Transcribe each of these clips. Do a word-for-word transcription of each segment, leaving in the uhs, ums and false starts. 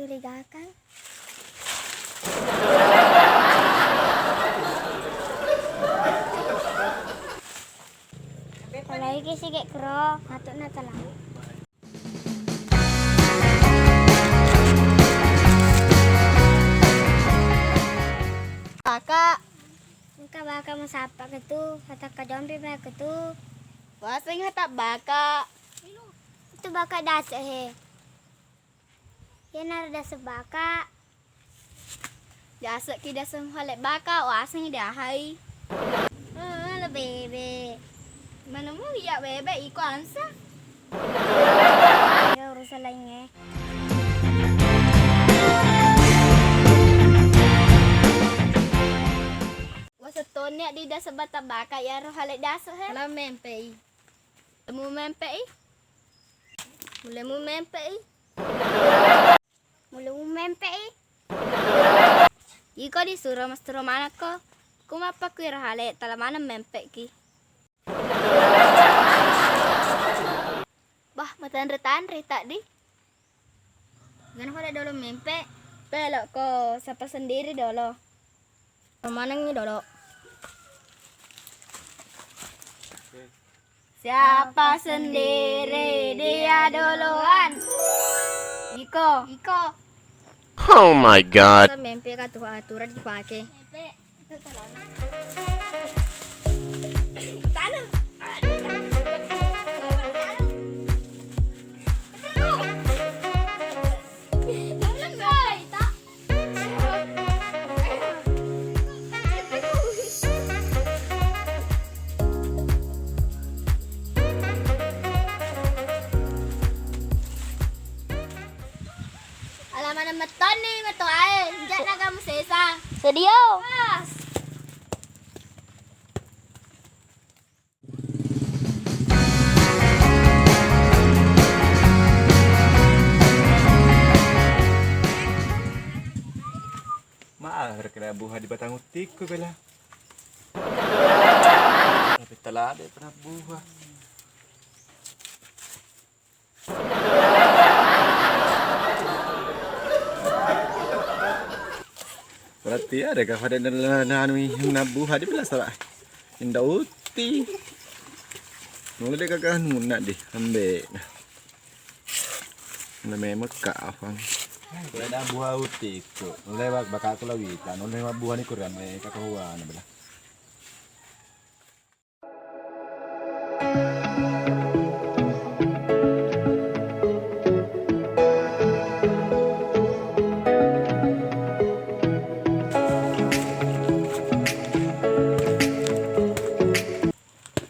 Curigakan. Apalaiki sige kro, matu na talau. Baka. Engka baka masappa ketu, hatakka jompi baka ketu. Waseng hatak baka. Itu baka dase he. Iyanaro dase baka. Diasekki diaseng hale baka, wasengngi diahai. Eh, le bebe. Manemu iya bebe, iko ansa. Ya, urusan laingnge. Wasettonni addi diaseng bata baka, iyaro hale diaseng he. Kalau mempei. Mu mempei. Mulemu mempei. Mulemu mempei. Iko disuro masturo manekko. Ku mappakuiro hale, tala maneng mempeki. Bah, matanre-tanre taddi. Gana pada dolo mempe. Pelokko, sapa sendiri dolo. Manengngi dolo. Siapa sendiri dia duluan. Iko. Iko. Oh my God. Kan mempe ka tuh aturan dipake. Alamana mettonni metoae, nja'na kamu sesa. Sedio. Pas. Maaf, kena buha di batang utikku, Bella. Tapi telah ada pernah buha. Berarti ada ka pada na, na, na, anu, nabbuha di belas, Pak. Inda uti. Nulle de gaga nunna di, ambe. Na memang ka afang. Kue da buha uti ko. Nulle bak-, baka ko lawita, nulle mabbuha ni kurang, me ka kahuana bela.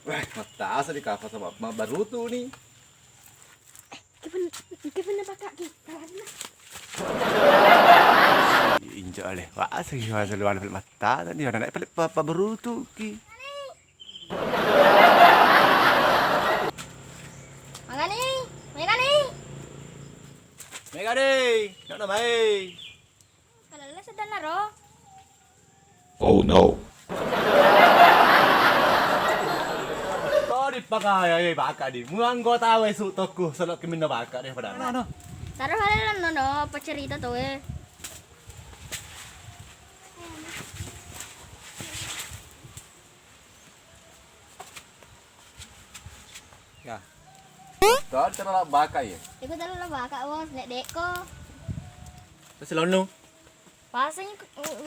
Wah, mattasa di kapa sabab mabarutu ni. Engka pun-, engka pun napakaki, kawanna. Injo ale, wah, segi wah, selu wale mattasa ni, ana pale pa-, pabarutuki. Magani, megani. Megani, nak, nak mai. Kalella sedana ro. Oh no. Todi pakaya, eh, baka di. Muanggo tawe su tokku, selok keminna baka deh pada. No, no. Taruh hale no, no, apa cerita tuh, eh. Ya. Tau terlalu baka ya? Iku terlalu baka, Bos, nek dekko. Terus lonnu? Paseng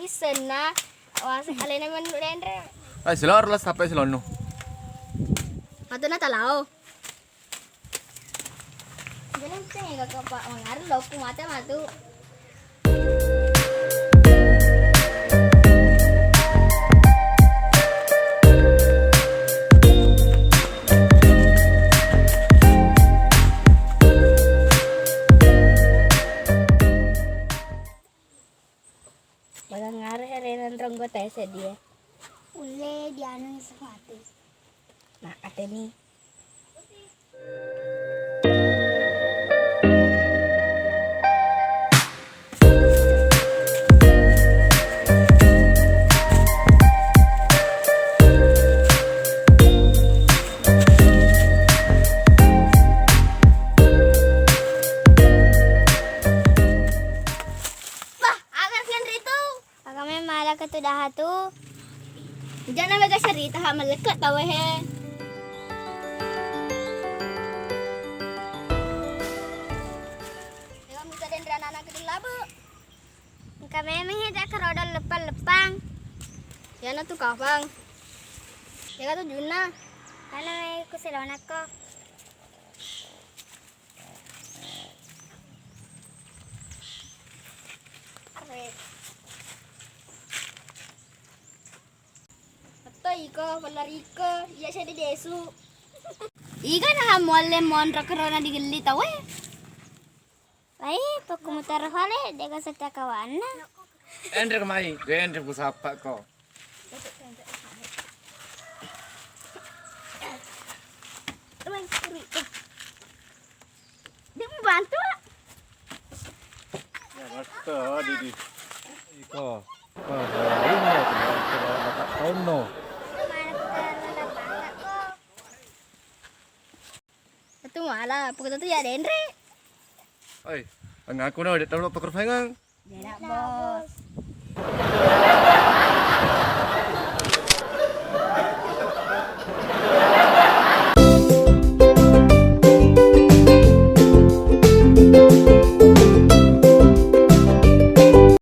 wisenna, waseng alena manu denre. Ai, selor lah sampai selonnu. Patuna talao. Jadi, saya gak kepak mengaruh lo, aku mata matu. Bagangngara herena nronggo tae seddie. Ulle dianui sepatu. Nah, ateni. Amellekke tau he. Ega muta denre anak-anak gedung labu. Engka memeng he tak kerodol leppang-leppang. Yana tu kapang. Ega tu Junna. Mana mai ku selonakko. Are. Atto iko, pella riko, iya seddi desu. Iga naha mualle monro kerona digelli tau e. Ai, pekkumutaro fale, dega setia kawanna. Enre kemai, gue enre kusapa ko. Dia mau bantu, Wak? Ya, rasa, Didi. Iko. Wah, ini ya, tonno. Mana kita nonton masak, kok? Itu malah, pokoknya tuh ya, Denre. Oi, ngaku no, udah tahu apa kerfaingan? Bela, Bos.